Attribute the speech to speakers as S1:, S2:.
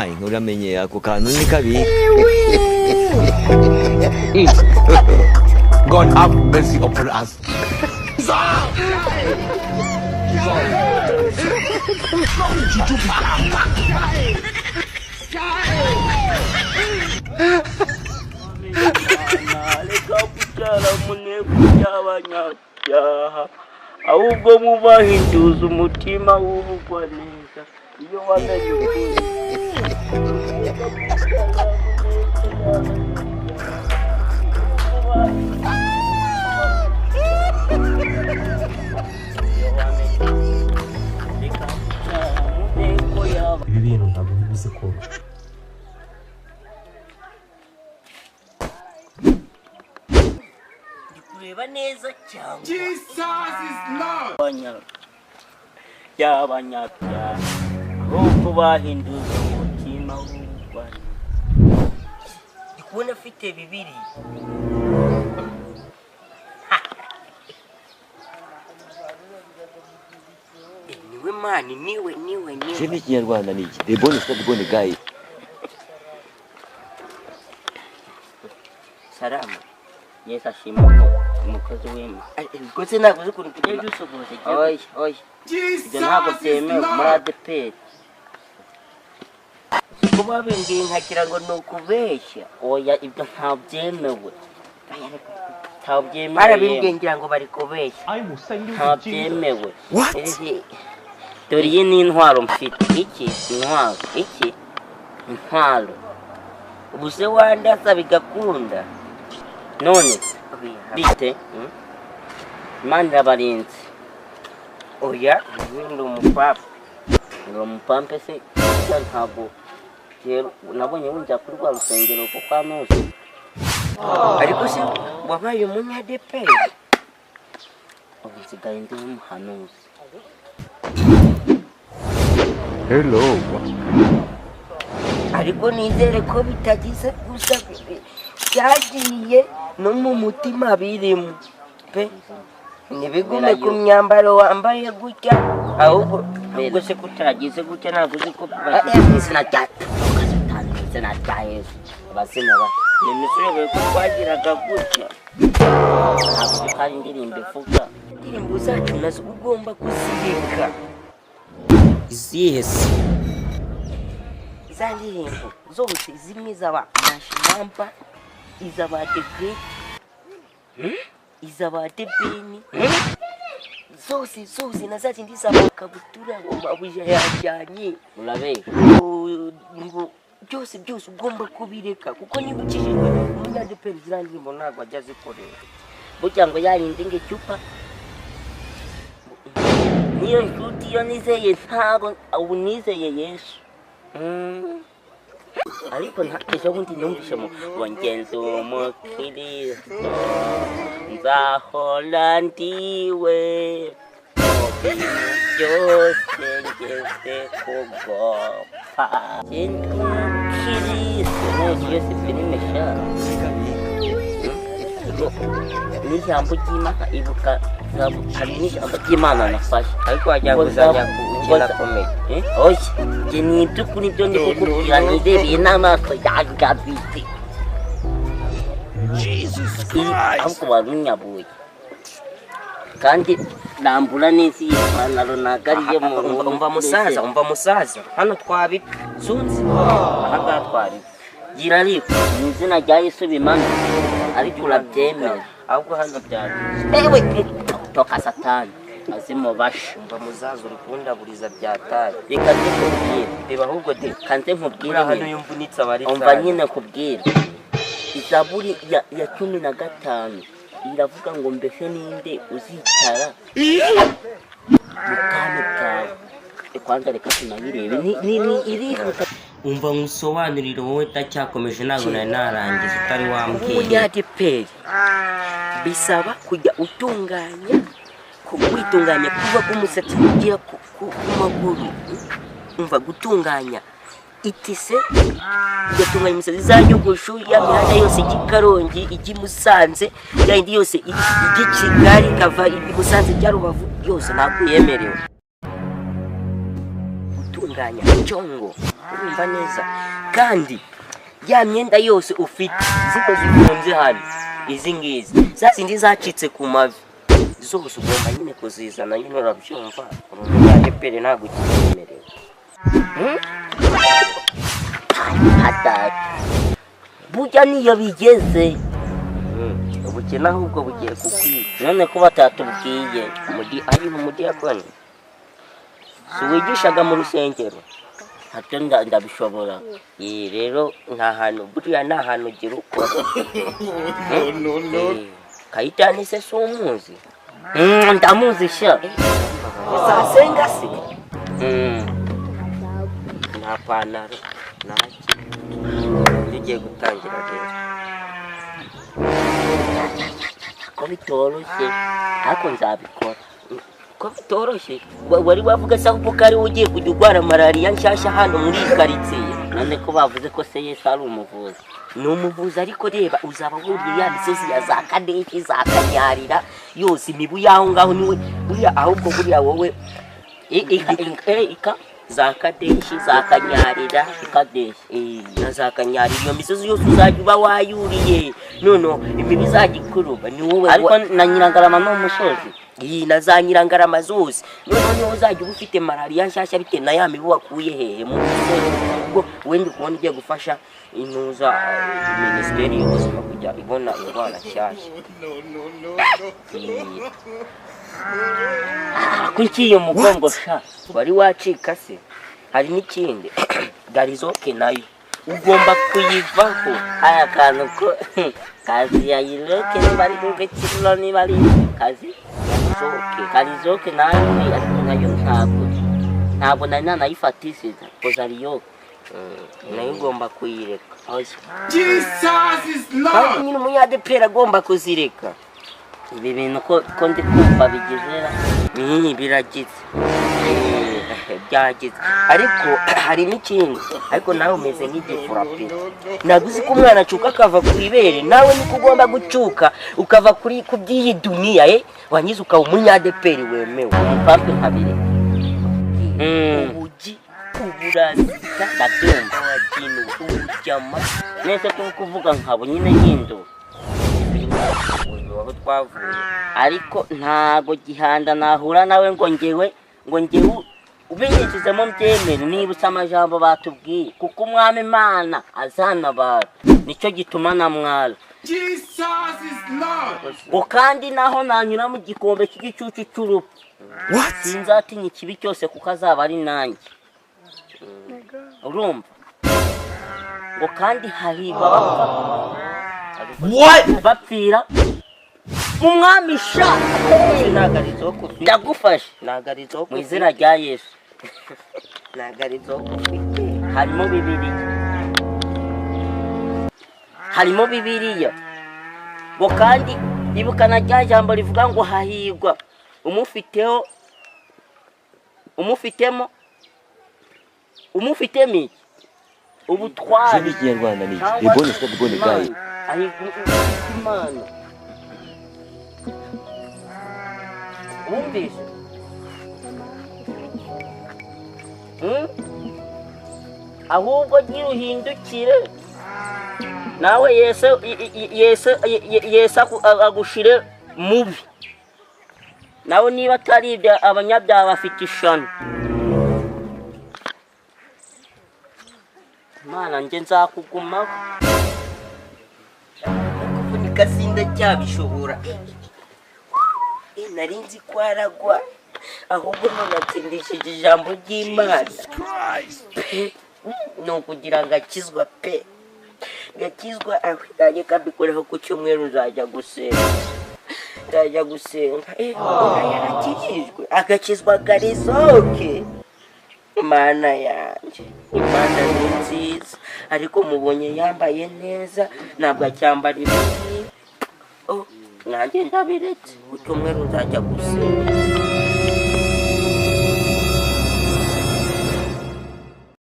S1: Uramenye ako kantu ni kabi.
S2: God have mercy upon us.
S3: Reka kubyara muneko y'abanyabyaha, ahubwo mubahinduza umutima w'ubugwaneza iyo wamenye ukuri. Reka kubyara muneko y'aba
S4: Ibi bintu ntabwo bibuze koroha.
S3: Ndi kureba neza cyangwa y'abanyabyaha, ahubwo bahinduza umutima w'ubugwaneza.
S5: Ndi kubona afite bibiri. Niwe mani, niwe niwe
S1: Se
S5: niwe.
S1: n'ikinyarwanda ni iki? The bonus, the bonus guy.
S3: Salama. Yesu ashimwe ko umukozi w'Imana.
S5: Ubwo se ntabwo uzi ukuntu tujya dusohoza?
S3: Oya, oya, ibyo ntabwo byemewe muri ADPR.
S5: Ko babimbwiye nkagira ngo ni ukubeshya.
S3: Oya, ibyo ntabwo byemewe, ntabwo byemewe.
S5: Barabimbwiye ngira ngo bari kubeshya.
S3: Ntabwo byemewe. Dore iyi ni intwaro mfite. Iki intwaro, iki intwaro.
S5: Ubu se wandasa bigakunda?
S3: None se bite? Imana irabarinze.
S5: Oya, ndi umupapa.
S3: Ngo mupampe se burya ntabwo rero nabonye winjira kuri rwa rusengero rwo kwa Mose.
S5: Ariko se wabaye umunyadeperi?
S3: Ubu nsigaye ndi umuhanuzi.
S2: Hello.
S5: Ariko nizere ko bitagize gusa byagiye no mu mutima birimo pe, ntibigume ku myambaro wambaye gutya ahubwo.
S3: Ahubwo se kutagize gutya, ntabwo uzi ko
S5: Mu izina rya
S3: Satani, mu izina rya Yesu, abazina ba ni imisoro ko twagiraga gutya, ntabwo uzi ko hari indirimbo ivuga.
S5: Indirimbo zacu nazo ugomba kuzireka.
S3: Izihe se?
S5: Za ndirimbo zose zimwe zaba Mashimamba, izaba The Great, izaba The Ben, zose zose, na za zindi zaba Kabutura ngo mabuja yajyanye.
S3: Urabeshya.
S5: Ngo byose byose ugomba kubireka, kuko niba ukijijwe umunyadeperi ziriya ndirimbo ntabwo ajya azikoresha.
S3: Burya ngo yarinde ngo icupa niyo nshuti iyo nizeye, ntabwo ubu nizeye Yesu. Ariko ejo bundi numvise mu ngo ngenzi umukristo nzahora ndiwe mu bintu byose ngeze kugopfa. Ngenzi umukristo none iyo si filime sha? N'ijambo ry'Imana ibuka hari n'ijambo ry'Imana nafashe.
S5: Ariko wagira ngo
S3: Ngo
S5: uzajya
S3: ngo
S5: gukina komedi.
S3: Eh? Oya, njye ni iby'ukuri byo ndi kukubwira nirebeye n'amaso yanjye abiri. Ahubwo warunyabuye kandi nambura neza iyi pantaro, ntabwo ariyo muntu.
S5: Umva musaza, umva musaza, hano twabitsunze
S3: Ahangaha twari gira, ariko mu izina rya Yesu bimanuke, ariko urabyemera.
S5: Ahubwo hano byari
S3: Ewe, toka Satani azimubasha.
S5: Umva musaza, uri kundaburiza byataye.
S3: Reka nze nkubwire.
S5: Reba ahubwo de.
S3: Reka nze nkubwire.
S5: Buriya hano
S3: Nyine
S5: iyo mvunitse aba ari
S3: umva
S5: cyane.
S3: nyine kubwira Izaburi ya 15 iravuga ngo mbese ninde uzicara mu bwami bwawe? Kwanza reka tunayirebe, ni irihuta.
S5: Umva nkusobanurire wowe utacyakomeje, ntabwo nari narangiza utari wambwiye. Umunyadeperi bisaba kujya utunganya, witunganya kuva ku musatsi kugera ku maguru. Umva, gutunganya itise, ugatunganya umusatsi, za nyogosho, ya mihanda yose ijya i Karongi, ijya i Musanze, ya yindi yose ijya i Kigali ikava i Musanze ijya Rubavu yose ntabwo yemerewe gutunganya. gutunganya icyongo, urumva neza. Kandi ya myenda yose ufite ziko zifunze hano, izi ngizi za zindi zacitse ku mavi zose ugomba nyine kuzizana nyine, urabyumva. Uri umunyadeperi, ntabwo ukibyemerewe.
S3: Hatari burya niyo bigeze.
S5: Ubukene ahubwo bugiye kukwica.
S3: None ko batatubwiye?
S5: Umudi ari umudiyakoni, si wigishaga mu rusengero?
S3: Ntabyo ndabishobora.
S5: Iyi rero nta hantu, buriya nta hantu ugira ukora.
S2: No, no.
S5: Kayitani se si umuzi?
S3: Ndamuzi sha.
S5: Uzasenga se? Nta pantaro ntacyo, tugiye gutangira rero.
S3: Ko bitoroshye ariko nzabikora.
S5: Ko bitoroshye? Wari wavuga se ahubwo ko ari wowe ugiye kujya urwara malariya nshyashya hano muri iyi karitsiye?
S3: None ko bavuze ko se Yesu ari umuvuzi?
S5: Ni umuvuzi, ariko reba uzaba wuriye ya misozi ya za Kadeshi, za Kanyarira yose, imibu y'aho ngaho niwe buriya ahubwo buriya wowe
S3: Ika
S5: za Kadeshi, za Kanyarira.
S3: Ikadeshi.
S5: Na za Kanyarira, iyo misozi yose uzajya uba wayuriye, none imibu izajya ikuruba ni wowe.
S3: Ariko na Nyirangarama ni umusozi.
S5: Iyi na za Nyirangarama zose, noneho niwe uzajya uba ufite malariya nshyashya bitewe na ya mibu wakuye hehe? Mu misozi. Ubwo wenda ukubona ugiye gufasha intuza minisiteri y'ubuzima kujya ibona indwara nshyashya.
S2: No, no, no, no.
S3: Ko ngiye umugongo sha.
S5: Wari wacika se? Hari n'ikindi, garizoke nayo ugomba kuyivaho.
S3: Aya kantu ko kazi ya iroke, niba ari gukiriro, niba ari kazi
S5: Garizoke.
S3: Karizoke nayo, ariko nayo ntabwo nari nanayifatishije kozariyoke.
S5: Nayo ugomba kuyireka.
S2: Jesus is
S5: Kandi
S2: Lord.
S5: nyine umunyadeperi agomba kuzireka.
S3: Ibi bintu ko ndi kumva bigizera.
S5: Biragize. Byagize, ariko hari n'ikindi. Ariko nawe umeze nk'igifura pe. Ntabwo uzi ko umwana acuka akava ku ibere? Nawe niko ugomba gucuka ukava kuri ku by'iyi duniya, wangiza ukaba umunyadeperi wemewe.
S3: Pampe nkabiri.
S5: Ubugi uburazita.
S3: Ndabyumva.
S5: Wakintu ubujyama.
S3: Nese ko kuvuga nkabo nyine nkindo.
S5: Aho twavuye.
S3: Ariko ntago gihanda nahura nawe ngo ngewe ubinyicizemo mbyemere. Nibutse amajambo batubwiye, kuko umwami Imana azanabara, nicyo gituma namwara.
S2: Jesus is Lord.
S3: Ngo kandi naho nanyura mu gikombe cy'igicucu cy'urupfu,
S2: What?
S3: sinzatinya ikibi cyose kuko azaba ari nanjye. Urumva ngo kandi hahirwa abapfa
S2: What?
S3: bapfira mu mwami sha.
S5: Ntabwo ari inzoka ufite.
S3: Ndagufashe.
S5: Ntabwo ari inzoka
S3: Mu izina rya Yesu.
S5: Ntabwo ari inzoka ufite.
S3: Harimo Bibiliya, harimo Bibiliya. Ngo kandi ibuka na rya jambo rivuga ngo hahirwa umufiteho, umufitemo, umufitemo iki? Ubutwari.
S1: Ikindi Kinyarwanda ni iki?
S3: Cyangwa
S1: The bonus, the bonus guy.
S3: Imana. Ahirwa ufite Imana. Wumvise? Ahubwo gira uhindukire nawe Yesu, Yesu, Yesu agushire mubi nawe. Niba atari ibyo, abanyabyaha bafite ishano. Imana njye nzakugumaho.
S5: Kuvunika sindacyabishobora. Nari nzi ko aragwa, ahubwo none atsindishije ijambo ry'Imana pe. Ni ukugira ngo akizwa pe, gakizwa aho nanjye kabikoreho. Ku cyumweru nzajya gusenga, nzajya gusenga. Yarakijijwe, agakizwa garizoke. Imana yanjye, Imana ni nziza. Ariko mubonye yambaye neza, ntabwo acyambara ibi. Oh, nanjye ndabiretse, ku cyumweru nzajya gusenga.